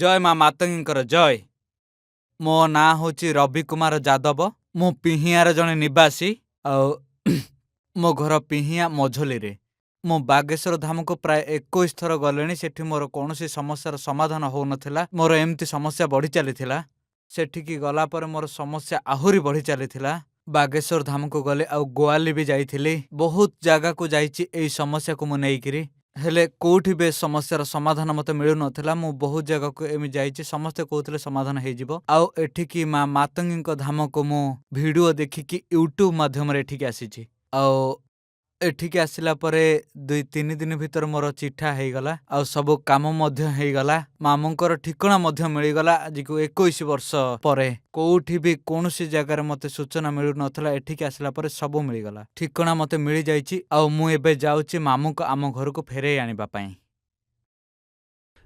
ଜୟ ମା ମାତଙ୍ଗୀଙ୍କର ଜୟ। ମୋ ନାଁ ହେଉଛି ରବି କୁମାର ଯାଦବ। ମୁଁ ପିହିଆର ଜଣେ ନିବାସୀ ଆଉ ମୋ ଘର ପିହିଆ ମଝଲିରେ। ମୁଁ ବାଗେଶ୍ୱର ଧାମକୁ ପ୍ରାୟ 21 ଥର ଗଲିଣି। ସେଠି ମୋର କୌଣସି ସମସ୍ୟାର ସମାଧାନ ହେଉନଥିଲା। ମୋର ଏମିତି ସମସ୍ୟା ବଢ଼ି ଚାଲିଥିଲା। ସେଠିକି ଗଲା ପରେ ମୋର ସମସ୍ୟା ଆହୁରି ବଢ଼ି ଚାଲିଥିଲା। ବାଗେଶ୍ୱର ଧାମକୁ ଗଲି ଆଉ ଗୋଆଲି ବି ଯାଇଥିଲି। ବହୁତ ଜାଗାକୁ ଯାଇଛି ଏଇ ସମସ୍ୟାକୁ ମୁଁ ନେଇକିରି, ହେଲେ କୋଉଠି ବି ଏ ସମସ୍ୟାର ସମାଧାନ ମୋତେ ମିଳୁନଥିଲା। ମୁଁ ବହୁତ ଜାଗାକୁ ଏମିତି ଯାଇଛି, ସମସ୍ତେ କହୁଥିଲେ ସମାଧାନ ହେଇଯିବ। ଆଉ ଏଠିକି ମା ମାତଙ୍ଗୀଙ୍କ ଧାମକୁ ମୁଁ ଭିଡ଼ିଓ ଦେଖିକି ୟୁଟ୍ୟୁବ ମାଧ୍ୟମରେ ଏଠିକି ଆସିଛି। ଆଉ ଏଠିକି ଆସିଲା ପରେ 2-3 ଦିନ ଭିତରେ ମୋର ଚିଠା ହେଇଗଲା ଆଉ ସବୁ କାମ ମଧ୍ୟ ହେଇଗଲା। ମାମୁଁଙ୍କର ଠିକଣା ମଧ୍ୟ ମିଳିଗଲା ଆଜିକୁ 21 ବର୍ଷ ପରେ। କୋଉଠି ବି କୌଣସି ଜାଗାରେ ମୋତେ ସୂଚନା ମିଳୁନଥିଲା, ଏଠିକି ଆସିଲା ପରେ ସବୁ ମିଳିଗଲା। ଠିକଣା ମୋତେ ମିଳିଯାଇଛି ଆଉ ମୁଁ ଏବେ ଯାଉଛି ମାମୁଁଙ୍କୁ ଆମ ଘରକୁ ଫେରେଇ ଆଣିବା ପାଇଁ।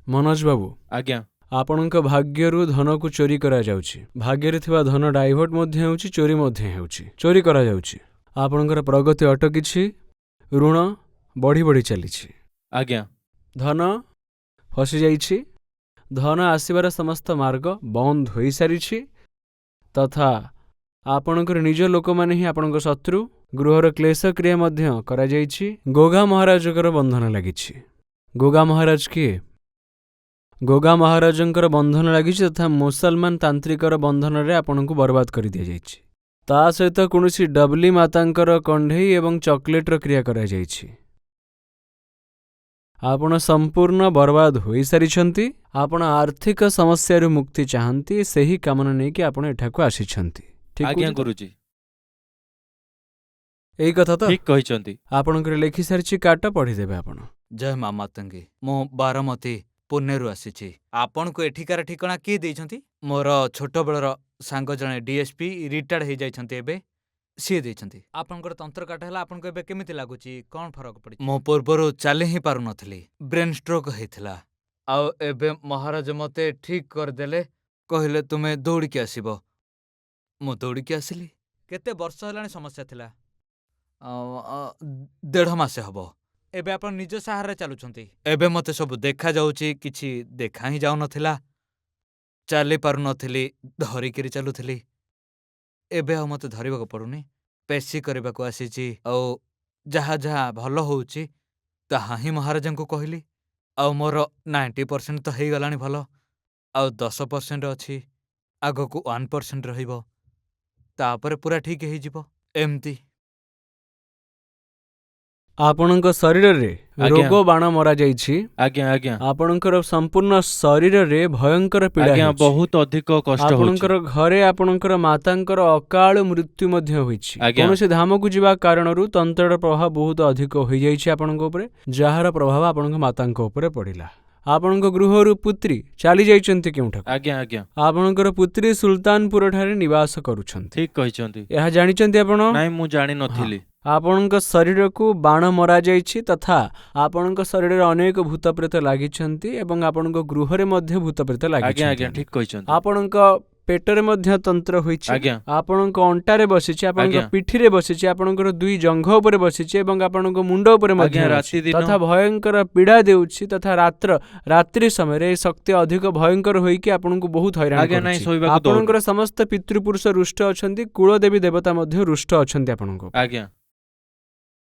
ମନୋଜ ବାବୁ, ଆଜ୍ଞା। ଆପଣଙ୍କ ଭାଗ୍ୟରୁ ଧନକୁ ଚୋରି କରାଯାଉଛି। ଭାଗ୍ୟରେ ଥିବା ଧନ ଡାଇଭର୍ଟ ମଧ୍ୟ ହେଉଛି, ଚୋରି ମଧ୍ୟ ହେଉଛି, ଚୋରି କରାଯାଉଛି। ଆପଣଙ୍କର ପ୍ରଗତି ଅଟକିଛି, ଋଣ ବଢ଼ି ବଢ଼ି ଚାଲିଛି। ଆଜ୍ଞା। ଧନ ଫସିଯାଇଛି, ଧନ ଆସିବାର ସମସ୍ତ ମାର୍ଗ ବନ୍ଦ ହୋଇସାରିଛି ତଥା ଆପଣଙ୍କର ନିଜ ଲୋକମାନେ ହିଁ ଆପଣଙ୍କ ଶତ୍ରୁ। ଗୃହର କ୍ଲେଶ କ୍ରିୟା ମଧ୍ୟ କରାଯାଇଛି। ଗୋଗା ମହାରାଜଙ୍କର ବନ୍ଧନ ଲାଗିଛି। ଗୋଗା ମହାରାଜ କିଏ? ଗୋଗା ମହାରାଜଙ୍କର ବନ୍ଧନ ଲାଗିଛି ତଥା ମୁସଲମାନ ତାନ୍ତ୍ରିକର ବନ୍ଧନରେ ଆପଣଙ୍କୁ ବର୍ବାଦ କରିଦିଆଯାଇଛି। ତା ସହିତ କୌଣସି ଡବଲି ମାତାଙ୍କର କଣ୍ଢେଇ ଏବଂ ଚକୋଲେଟର କ୍ରିୟା କରାଯାଇଛି। ଆପଣ ସମ୍ପୂର୍ଣ୍ଣ ବର୍ବାଦ ହୋଇସାରିଛନ୍ତି। ଆପଣ ଆର୍ଥିକ ସମସ୍ୟାରୁ ମୁକ୍ତି ଚାହାନ୍ତି, ସେହି କାମନା ନେଇକି ଆପଣ ଏଠାକୁ ଆସିଛନ୍ତି। ଠିକ ଆଜ୍ଞା କହୁଛି ତ? ଗୁରୁଜୀ। ଏଇ କଥା ତ? ଠିକ କହିଛନ୍ତି। ଆପଣଙ୍କର ଲେଖି ସାରିଛି, କାଟ, ପଢ଼ିଦେବେ ଆପଣ। ଜୟ ମା ମାତଙ୍ଗୀ। ମୁଁ ବାରମତୀ ପୁନେରୁ ଆସିଛି। ଆପଣଙ୍କୁ ଏଠିକାର ଠିକଣା କିଏ ଦେଇଛନ୍ତି? ମୋର ଛୋଟବେଳର ସାଙ୍ଗ ଜଣେ ଡିଏସ୍ପି ରିଟାୟାର୍ଡ ହେଇଯାଇଛନ୍ତି ଏବେ, ସିଏ ଦେଇଛନ୍ତି। ଆପଣଙ୍କର ତନ୍ତ୍ର କାଟ ହେଲା, ଆପଣଙ୍କୁ ଏବେ କେମିତି ଲାଗୁଛି? କଣ ଫରକ ପଡ଼ିଛି? ମୁଁ ପୂର୍ବରୁ ଚାଲି ହିଁ ପାରୁନଥିଲି, ବ୍ରେନ୍ ଷ୍ଟ୍ରୋକ୍ ହେଇଥିଲା। ଆଉ ଏବେ ମହାରାଜ ମୋତେ ଠିକ୍ କରିଦେଲେ, କହିଲେ ତୁମେ ଦୌଡ଼ିକି ଆସିବ। ମୁଁ ଦୌଡ଼ିକି ଆସିଲି। କେତେ ବର୍ଷ ହେଲାଣି ସମସ୍ୟା ଥିଲା? 1.5 ମାସ ହବ। ଏବେ ଆପଣ ନିଜ ସାହାରାରେ ଚାଲୁଛନ୍ତି? ଏବେ ମୋତେ ସବୁ ଦେଖାଯାଉଛି, କିଛି ଦେଖା ହିଁ ଯାଉନଥିଲା। ଚାଲି ପାରୁନଥିଲି, ଧରିକିରି ଚାଲୁଥିଲି। ଏବେ ଆଉ ମୋତେ ଧରିବାକୁ ପଡୁନି। ପେଶୀ କରିବାକୁ ଆସିଛି ଆଉ ଯାହା ଯାହା ଭଲ ହଉଛି ତାହା ହିଁ ମହାରାଜାଙ୍କୁ କହିଲି। ଆଉ ମୋର 90% ତ ହେଇଗଲାଣି ଭଲ, ଆଉ 10% ଅଛି, ଆଗକୁ 1% ରହିବ, ତାପରେ ପୁରା ଠିକ୍ ହେଇଯିବ। ଏମିତି। ଆପଣଙ୍କ ଶରୀରରେ ଆଜ୍ଞା। ରୋଗ ବାଣ ମରାଯାଇଛି। ଆଜ୍ଞା ଆଜ୍ଞା। ଆପଣଙ୍କର ସମ୍ପୂର୍ଣ୍ଣ ଶରୀରରେ ଭୟଙ୍କର ପୀଡ଼ା ଆଜ୍ଞା, ହେଉଛି। ବହୁତ ଅଧିକ କଷ୍ଟ ହେଉଛି। ଆପଣଙ୍କର ଘରେ ଆପଣଙ୍କର ମାତାଙ୍କର ଅକାଳ ମୃତ୍ୟୁ ମଧ୍ୟ ହୋଇଛି। ଆଜ୍ଞା। କୌଣସି ଧାମକୁ ଯିବା କାରଣରୁ ତନ୍ତ୍ରର ପ୍ରଭାବ ବହୁତ ଅଧିକ ହୋଇଯାଇଛି ଆପଣଙ୍କ ଉପରେ, ଯାହାର ପ୍ରଭାବ ଆପଣଙ୍କ ମାତାଙ୍କ ଉପରେ ପଡ଼ିଲା। ଆପଣଙ୍କ ଗୃହରୁ ପୁତ୍ରୀ ଚାଲି ଯାଇଛନ୍ତି କେଉଁଠାକୁ। ଆଜ୍ଞା ଆଜ୍ଞା। ଆପଣଙ୍କର ପୁତ୍ରୀ ସୁଲତାନପୁରଠାରେ ନିବାସ କରୁଛନ୍ତି। ଠିକ କହିଛନ୍ତି। ଏହା ଜାଣିଛନ୍ତି ଆପଣ? ନାଇଁ, ମୁଁ ଜାଣିନଥିଲି। ଆପଣଙ୍କ ଶରୀରକୁ ବାଣ ମରାଯାଇଛି ତଥା ଆପଣଙ୍କ ଶରୀରରେ ଅନେକ ଭୂତପ୍ରେତ ଲାଗିଛନ୍ତି ଏବଂ ଆପଣଙ୍କ ଗୃହରେ ମଧ୍ୟ ଭୂତପ୍ରେତ ଆଜ୍ଞା ଲାଗିଛନ୍ତି। ଆଜ୍ଞା, ଠିକ କହିଛନ୍ତି। ଆପଣଙ୍କ ପେଟରେ ମଧ୍ୟ ତନ୍ତ୍ର ହୋଇଛି। ଆଜ୍ଞା। ଆପଣଙ୍କ ଅଣ୍ଟାରେ ବସିଛି, ଆପଣଙ୍କ ଆଜ୍ଞା। ପିଠିରେ ବସିଛି, ଆପଣଙ୍କର ଦୁଇ ଜଙ୍ଘ ଉପରେ ବସିଛି ଏବଂ ଆପଣଙ୍କ ମୁଣ୍ଡ ଉପରେ ମଧ୍ୟ ଆଜ୍ଞା, ଅଛି। ରାତି ଦିନ ତଥା ଭୟଙ୍କର ପୀଡ଼ା ଦେଉଛି ତଥା ରାତ୍ରି ସମୟରେ ଏ ଶକ୍ତି ଅଧିକ ଭୟଙ୍କର ହୋଇକି ଆପଣଙ୍କୁ ବହୁତ ହଇରାଣ ଆଜ୍ଞା, ନାଇଁ କରୁଛି। ଶୋଇବାକୁ ଦଉନି। ଆପଣଙ୍କର ସମସ୍ତ ପିତୃପୁରୁଷ ରୁଷ୍ଟ ଅଛନ୍ତି, କୁଳଦେବୀ ଦେବତା ମଧ୍ୟ ରୁଷ୍ଟ ଅଛନ୍ତି ଆପଣଙ୍କ ଉପରେ। ଆଜ୍ଞା।